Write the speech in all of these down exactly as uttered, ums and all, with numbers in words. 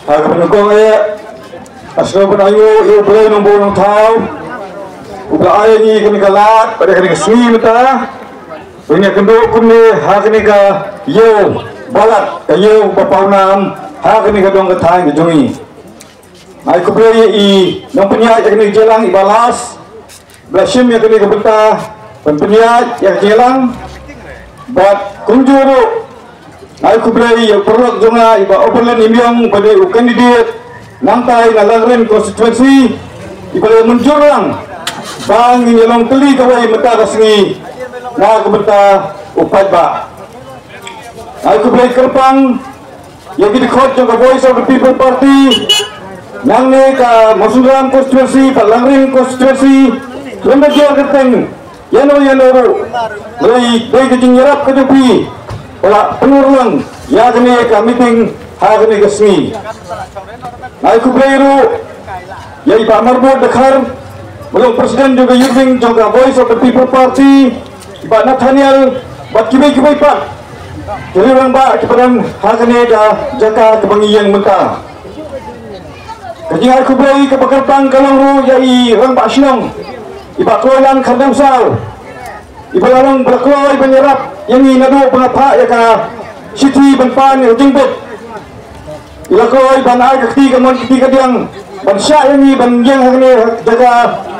Ha kaba nyngkong eh, nga sngewbha ban ai nguh ïa U Blei Nongbuh Nongthaw, uba la ai ïa ngi kane ka lad bad ïa kane ka sngi mynta, ban ïakynduh kumne ha kane ka ïew Balat, ka ïew ba pawnam ha kane ka dong ka thaiñ ka jong ngi. Nga ai khublei ïa i nongpynïaid ïa kane ka jingïalang, i Bah Las, ba la shim ïa kane ka bynta ban pynïaid ïa ka jingïalang. Bad kumjuh ruh nga ai khublei ïa u paralok jong nga, i Bah Oberlin Ïmiong, ba dei u candidate nangtai na Langrin constituency, iba la mynjur lang ba ngin ïa long tylli kawei mynta ka sngi na ka bynta u paidbah. Nga ai khublei kyrpang ïa ki dkhot jong ka Voice of the People Party nangne ka Mawsynram constituency bad Langrin constituency, lem bad jong ka kyrteng ïano ïano ruh. Hynrei dei ka jingïarap ka jong phi ba la pynurlong ïa kane ka meeting ha kane ka sngi. Nga ai khublei ruh ïa i Bah Marbud Dkhar, ba long president jong ka Youth Wing jong ka Voice of the People Party, i Bah Nathaniel, bad kiwei kiwei pat ki riew rangbah kiba don ha kane ka jaka kaba ngi ïeng mynta. Ka jingai khublei kaba kyrpang ka long ruh ïa i rangbah shnong, i Bah Kloilang Khyrdemsaw, iba la long ba la kloi ban ïarap ïa ngi naduh ba nga phah ïa ka shithi ban pan ïa ka jingbit. I la kloi ban ai ka kti kamon kti kadiang ban shah ïa ngi ban ïeng ha kane ka jaka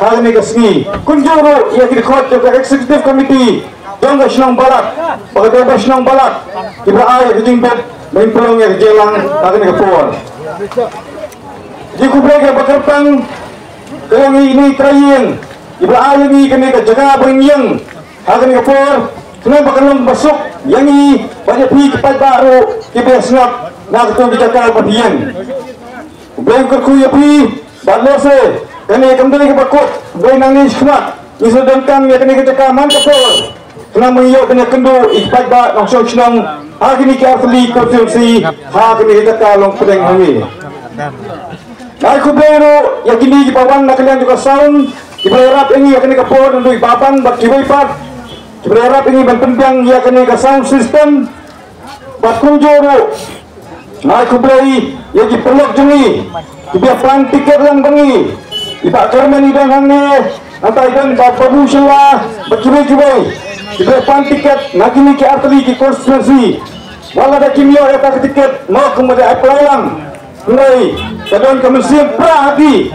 ha kane ka sngi. Kumjuh ruh ïa ki dkhot jong ka executive committee jong ka shnong Balat, bad ka dorbar shnong Balat, kiba la ai ïa ka jingbit ban pynlong ïa ka jingïalang ha kane ka por. Ka jingkhublei kaba kyrpang ka long ïa ine i trai ïing, iba la ai ïa ngi kane ka jaka ban ïeng ha kane ka por, khnang ba kan long kaba suk ïa ngi bad ïa phi ki paidbah ruh kiba ïasngap na kato ka jaka ba phi ïeng. U Blei un kyrkhu ïa phi, bad lehse kane kam dei kaba kut, hynrei nangne shakhmat ngi sa donkam ïa kane ka jaka man ka por, khnang ba ngin ïoh ban ïakynduh ïa ki paidbah nongshong shnong ha kine ki artylli ki constituency ha kane ka jaka long pdeng hangne. Nga ai khublei ruh ïa kine kiba wan na ka liang jong ka sound, kiba la ïarap ïa ngi ha kane ka por, naduh i Bah Ban bad kiwei pat, kiba la ïarap ïa ngi ban pynbiang ïa kane ka sound system. Bad kumjuh ruh nga ai khublei ïa ki paralok jong ngi kiba ïa pan tiket lang bad ngi, i Bah Kyrmen i don hangne, nangta i don Bah Babu Shylla bad kiwei kiwei, kiba ïa pan tiket na kine ki artylli ki constituency. Wat la da kim ïoh ïa ka tiket, mo, kumba da apply lang, hynrei ka don ka mynsiem prah ha ki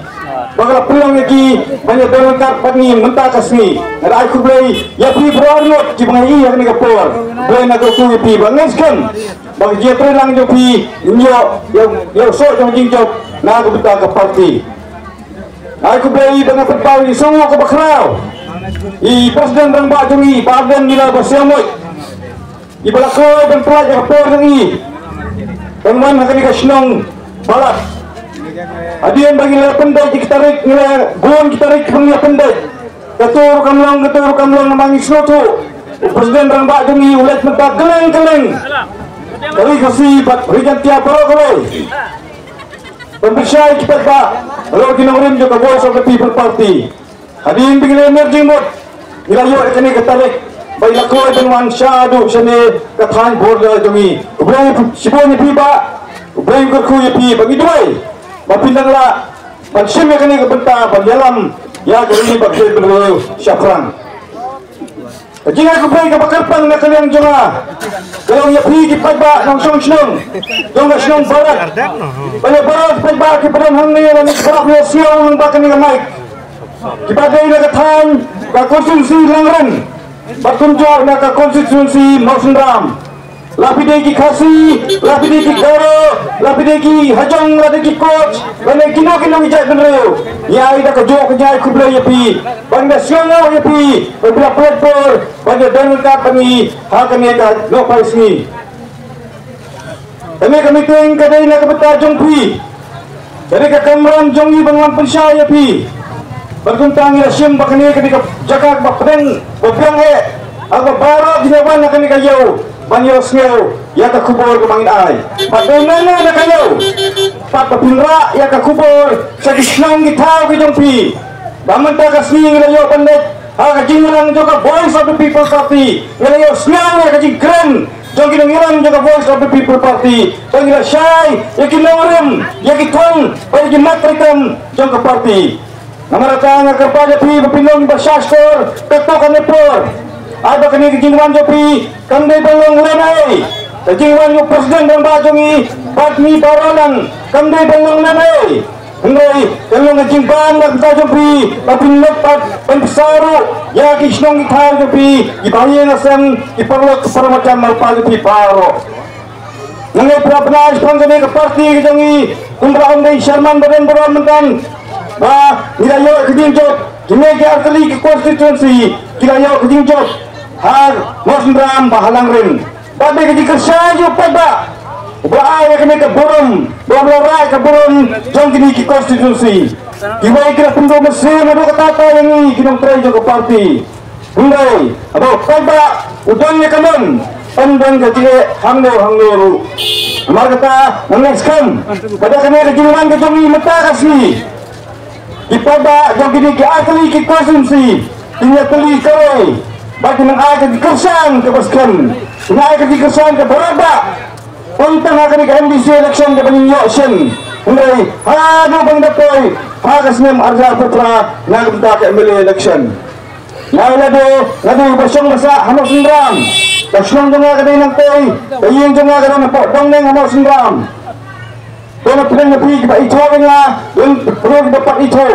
ba ka la pynlong ïa ki ban ïa don ryngkat bad ngi mynta ka sngi. Nga da ai khublei ïa phi baroh arngut kiba nga ïohi ha kane ka por. Blei un kyrkhu ïa phi, bad nga ngeit skhem ba ka jingïatreilang jong phi ngin ïoh ïa, ïa u soh jong ka jingjop na ka bynta ka party. Nga ai khublei bad nga pynpaw ïa i sngewbha kaba khraw, i President Rangbah jong ngi, Bah Ardent Miller Basaiawmoit, iba la kloi ban pynlait ïa ka por jong i ban wan ha kane ka shnong Balat. Hadien ba ngi la pyndait ïa ki tarik, ngi la bun ki tarik ba ngi la pyndait, kato ruh kam long, kato ruh kam long, namar ngi sngewthuh u President Rangbah jong ngi u leit mynta kylleng kylleng ka Ri Khasi bad Ri Jaintia baroh kawei ban pynshai ki paidbah halor ki nongrim jong ka Voice of the People Party. Hadien ba ngi la ïamir jingmut, ngi la ïoh ïa kane ka tarik ba i la kloi ban wan shaduh shane ka thaiñ border jong ngi. U Blei shibun ïa phi Bah, U Blei un kyrkhu ïa phi, ba ngi duwai ba phin nang lah ban shim ïa kane ka bynta ban ïalam ïa ka ri bad ka jaitbynriew shaphrang. Ka jingai khublei kaba kyrpang na ka liang jong nga ka long ïa phi ki paidbah nongshong shnong jong ka shnong Balat, bad ïa baroh ki paidbah kiba don hangne lane kiba la ïohsngew lyngba kane ka mic, kiba dei na ka thaiñ, ka constituency Langrin, bad kumjuh na ka constituency Mawsynram. La phi dei ki Khasi, la phi dei ki Garo, la phi dei ki Hajong, la dei ki Koch, lane kino kino ki jaitbynriew, ngi ai da kajuh ka jingai khublei ïa phi, ba ngi da sngewnguh ïa phi ba phi la pynlait bor ban ïa don ryngkat bad ngi ha kane ka nohphai sngi. Kane ka meeting ka dei na ka bynta jong phi, ka dei ka kamram jong ngi ban wan pynshai ïa phi. Bad kumta ngi la shim ba kane ka dei ka jaka kaba pdeng, ba biang eh, ha kaba baroh ki nongwan ha kane ka ïew ban ïohsngew ïa ka khubor kaba ngin ai. Bad dei na, na, na ka ïew pat ba phin rah ïa ka khubor sha ki shnong ki thaw ki jong phi. Ba mynta ka sngi ngi la ïoh ban leit ha ka jingïalang jong ka Voice of the People Party, ngi la ïohsngew ïa ka jingkren jong ki nongïalam jong ka Voice of the People Party, ba ngi la shai ïa ki nongrim, ïa ki thong bad ïa ki mat treikam jong ka party. Namar kata nga kyrpad ïa phi ba phin long ba shahshkor katto katne por. Ai ba kane ka jingwan jong phi kam dei ban long lehnohei. Ka jingwan u President rangbah jong ngi bad ngi baroh lang kam dei ban long lehnohei. Hynrei ka long ka jingbam na ka bynta jong phi ba phin leit pat ban pynsaw ruh ïa ki shnong ki thaw jong phi, ki bahaïing hasem, ki paralok ki para marjan marpa jong phi baroh. Nga ngeit ba na shaphang kane ka party ka jong ngi, kumba ong dei Sherman ba don baroh mynta, ba ngi la ïoh ka jingjop, kine ki artylli ki constituency ki la ïoh ka jingjop ha Mawsynram bad ha Langrin. Bad dei ka jingkyrshan jong u paidbah uba la ai ïa kane ka burom, ba u la rai ka burom jong kine ki constituency. Kiwei ki la pynduh mynsiem haduh katta katta ïa ngi ki nongtrei jong ka party. Hynrei haba u paidbah u don ïa ka mon, ym don ka jingeh hangno hangno ruh. Namar kata nga ngeit skhem ba da kane ka jingwan ka jong ngi mynta ka sngi, ki paidbah jong kine ki artylli ki constituency kin ïatylli kawei bad kin ai ka jingkyrshan kaba skhem, kin ai ka jingkyrshan kaba radbah. Ym tang ha kane ka M D C election kaba ngin ïoh shen, hynrei haduh ba ngin da poi ha ka snem arhajar arphew phra na ka bynta ka M L A election. Nga ïa lade nga dei uba shong ba sah ha Mawsynram. Ka shnong jong nga ka dei Nangtei, ka ïing jong nga ka don hapoh Dongneng ha Mawsynram. Don na pdeng na phi kiba ithuh ïa nga, don ruh kiba pat ithuh.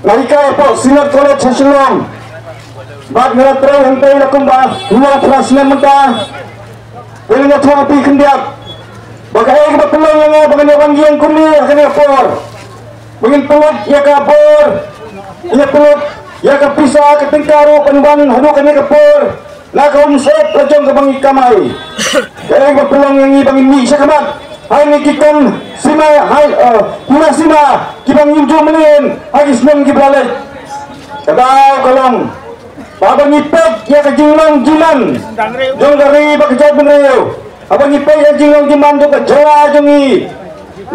Nga hikai hapoh Synod College ha Shillong. Bad nga la trei hangtei la kumba hynñiew phra snem mynta. Te nga ïathuh ïa phi khyndiat ba kaei kaba pynlong ïa nga ba ngan ïa wan ïeng kumne ha kane ka por. Ba ngin pynlut ïa ka bor, ïa pynlut ïa ka pisa ka tyngka ruh ban wan haduh kane ka por na ka umsop la jong kaba ngi kamai. Kaei kaba pynlong ïa ngi ba ngin mih shakhmat ha kine ki kam sima, ha, eh, hima sima kiba ngim ju mlien ha ki snem kiba la leit. Ka daw ka long ba haba ngi peit ïa ka jinglong jingman jong ka ri bad ka jaitbynriew, haba ngi peit ïa ka jinglong jingman jong ka jylla jong ngi,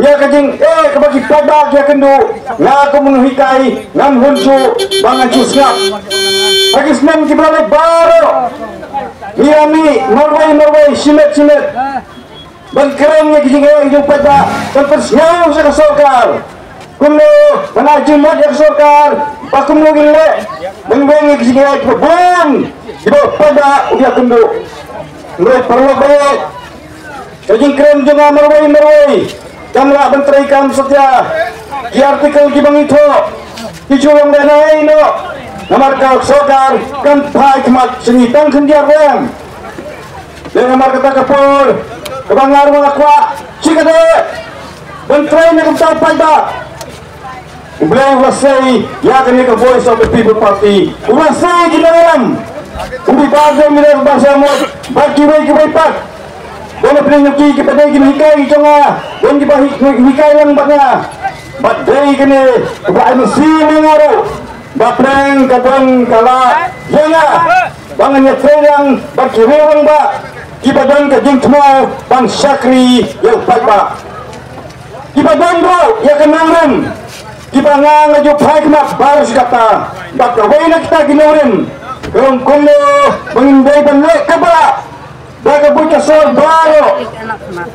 ïa ka jingeh kaba ki paidbah ki ïakynduh, nga kum u nonghikai ngam hun shuh ba ngan shu sngap. Ha ki snem kiba la leit baroh ngi la mih marwei marwei, shimet shimet, ban kren ïa ki jingeh jong u paidbah, ban pynsngew sha ka sorkar kumno ban ai jingmut ïa ka sorkar, ba kumno ngin leh ban weng ïa ki jingeh kiba bun kiba u paidbah u ïakynduh. Hynrei paralok ba ïeit, ka jingkren jong nga marwei marwei kam lah ban trei kam satia. Ki article kiba ngi thoh ki shu long lehnohei noh, namar ka sorkar kam phai khmat sha ngi tang khyndiat ruh. Te namar kata ka por kaba nga ruh nga kwah shi katdei ban trei na ka bynta u paidbah. U Blei u la sei ïa kane ka Voice of the People Party, u la sei ki nongïalam, u Bah Dei Miller Basaiawmoit bad kiwei kiwei pat. Don na pdeng jong ki kiba dei ki nonghikai jong nga, don kiba hi-, hikai lang bad nga. Bad dei kane uba ai mynsiem ïa nga ruh ba pdeng ka don ka lad ïa nga ba ngan ïatrei lang bad ki rangbah kiba don ka jingthmu ban shakri ïa u paidbah, kiba don ruh ïa ka nongrim, kiba nga nga ju phai khmat baroh shi katta. Bad kawei na kita ki nongrim ka long kumno ba ngin dei ban leh kaba da ka buit ka sor baroh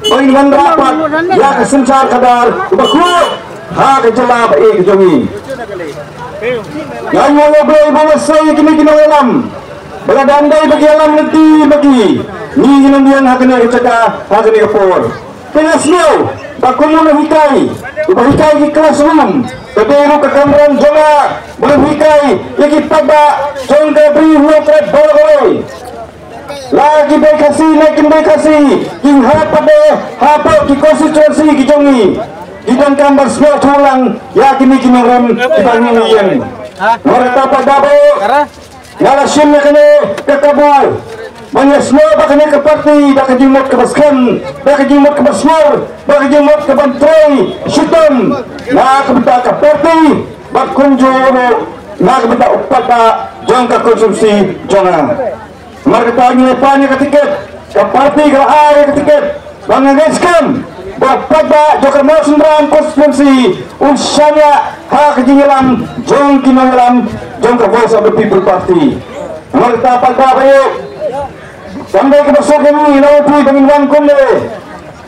ba ngin wanrah pat ïa ka synshar khadar uba khuid ha ka jylla ba ïeit ka jong ngi. Nga ïoh ïa U Blei ba u la sei ïa kine ki nongïalam ba lada ym dei ba ki ïalam lynti ba ki, ngi ngin ym ïeng ha kane ka jaka ha kane ka por. Te nga sngew ba kum u nonghikai uba hikai ki classroom, ka dei ruh ka kamram jong nga ban hikai ïa ki paidbah jong ka Ri Hynñiewtrep baroh kawei. La ki dei Khasi ne kim dei Khasi, ki hap pat de hapoh ki constituency ki jong ngi, ki donkam ban sngewthuh lang ïa kine ki nongrim kiba ngi ïeng. Namar kata paidbah baroh, nga la shim ïa kane ka kabu ban ïasnoh ba kane ka party da ka jingmut kaba skhem, da ka jingmut kaba sngewbha, da ka jingmut kaban trei shitom na ka bynta ka party bad kumjuh ruh na ka bynta u paidbah jong ka constituency jong nga. Namar kata ngi la pan ïa ka tiket, ka party ka la ai ïa ka tiket, ba nga ngeit skhem ba u paidbah jong ka Mawsynram constituency un shaniah ha ka jingïalam jong ki nongïalam jong ka Voice of the People Party. Namar kata paidbah ba ïeit, Kam dei kaba suk ïa ngi, ïa phi ba ngin wan kumne.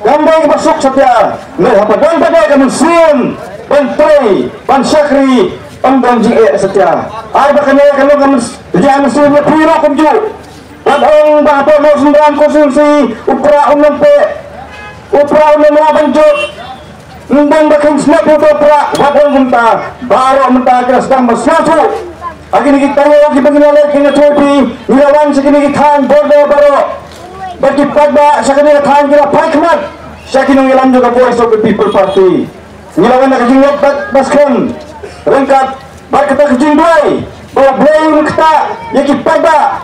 Kam dei kaba suk satia. Hynrei haba don pat ka mynsiem ban trei, ban shakri, ym don jingeh satia. Ai ba kane ka long ka myns-, ka mynsiem ïa phi ruh kumjuh. Wat ong ba hapoh Mawsynram constituency u Prah um nang peh, u Prah um nang lah ban jop. Ym dang ba kin sngap ïa u Prah, wat ong kumta. Baroh mynta ki la sdang ban sngewthuh. Ha kine ki taïew kiba ngi la leit, ngi la ïathuh ïa phi, ngi la wan sha kine ki thaiñ border baroh. Bad ki paidbah sha kine ki thaiñ ki la phai khmat sha ki nongïalam jong ka Voice of the People Party. Ngi la wan da ka jingngeit bad ba skhem ryngkat bad kata ka jingduwai ba U Blei un ktah ïa ki paidbah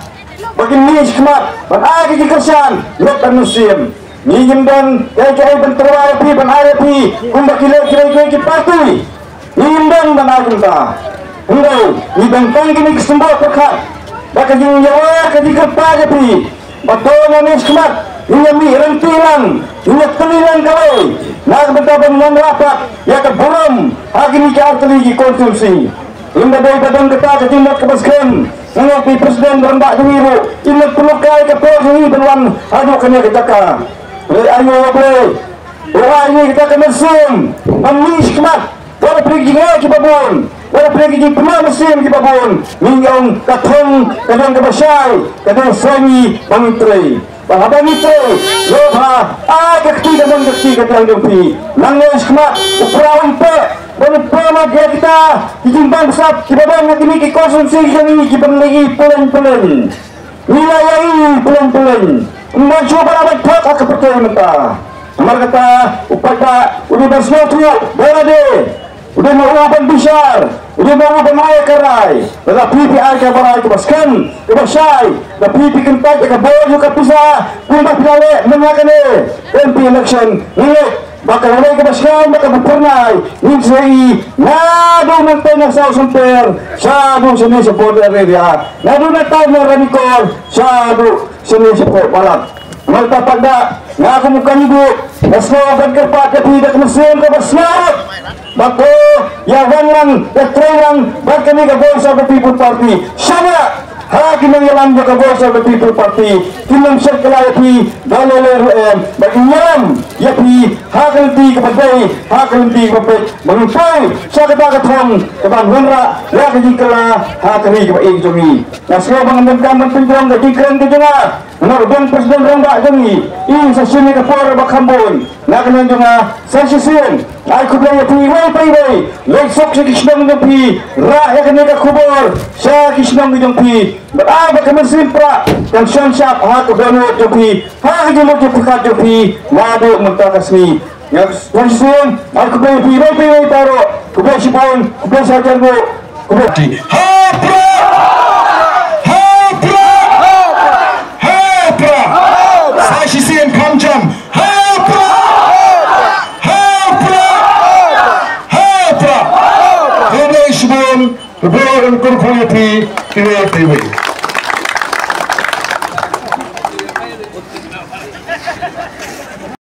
ba kin mih shakhmat ban ai ka jingkyrshan lem bad mynsiem. Ngi ngim don kaei kaei ban tyrwa ïa phi, ban ai ïa phi kumba ki leh kiwei kiwei ki party. Ngi ngim don ban ai kumta. Hynrei ngi don tang kine ki symboh pyrkhat bad ka jingïawar, ka jingkyrpad ïa phi ba to nangne shakhmat ngin ïa mih ryntih lang, ngin ïa tylli lang kawei na ka bynta ban wanrah pat ïa ka burom ha kine ki artylli ki constituency. Lymda dei ba don kata ka jingmut kaba skhem, nga ong ïa phi President Rangbah jong ngi ruh, in ym pynlut kai ka por jong ngi ban wan haduh kane ka jaka. Hynrei aïu ïa U Blei, u ai ïa ngi kata ka mynsiem ban mih shakhmat. Wat la pyrshah ki jingeh kiba bun, wat la pyrshah ki jingpynlong mynsiem kiba bun, ngi ong ka thong ka dang kaba shai, ka dang shai ngi ba ngi trei. Bad haba ngi trei, ïoh ba ai ka kti ka mon ka kti ka jong phi. Nangne shakhmat u Prah um peh, ban pynlong ïa kita ki jingbam sap kiba don ha kine ki constituency ki jong ngi kiba ngi ïohi pyllein pyllein. Ngi la ïohi pyllein pyllein. Ym don shuh ba la ban thok ha ka pyrthei mynta. Namar kata u paidbah u dei ban sngewthuh ba la dei. U dei ma u ban bishar, u dei ma u ban ai ka rai. Lada phi phi ai kaba rai kaba skhem, kaba shai, lada phi phi kyntait ïa ka bor jong ka pisa kumba phi la leh mynta kane M P election, ngi ngeit ba ka lawei kaba shngaiñ bad kaba phyrnai ngin sa ïohi naduh nangtei na South Sompher shaduh shane sha border area, naduh nangtei na Ranikor shaduh shane sha Port Balat. Namar kata paidbah, nga kum u kynduh, nga sngew ban kyrpad ïa phi da ka mynsiem kaba sngewbha ba to ïa wan lang, ïa trei lang bad kane ka Voice of the People Party. Shaba ha ki nongïalam jong ka Voice of the People Party kin ym shet kylla ïa phi da lei lei ruh em, ba kin ïalam ïa phi ha ka lynti kaba dei, ha ka lynti kaba peit, ba ngin poi sha kata ka thong kaban wanrah ïa ka jingkylla ha ka ri kaba ïeit jong ngi. Nga sngew ba ngam donkam ban pynjrong ka jingkren ka jong nga. Namar u don President Rangbah jong ngi, in sa shim ïa ka por ba kham bun. Na ka liang jong nga sa shisien ai khublei ïa phi iwei pa iwei. Leit suk sha ki shnong jong phi, rah ïa kane ka khubor sha ki shnong jong phi. Bad ai ba ka mynsiem Prah kan shon shap ha ka dohnud jong phi, ha ka jingmut jingpyrkhat jong phi naduh mynta ka sngi. Nga sa shisien ai khublei ïa phi iwei pa iwei baroh. Khublei shibun, khublei shihajar nguh. Khublei. Ha Prah! Ha Prah! Ha Prah! Sa shisien kham jam. Ha Prah! Ha Prah! Ha Prah! Khublei shibun, khublei ban kyrkhu ïa phi, khublei ïa phi.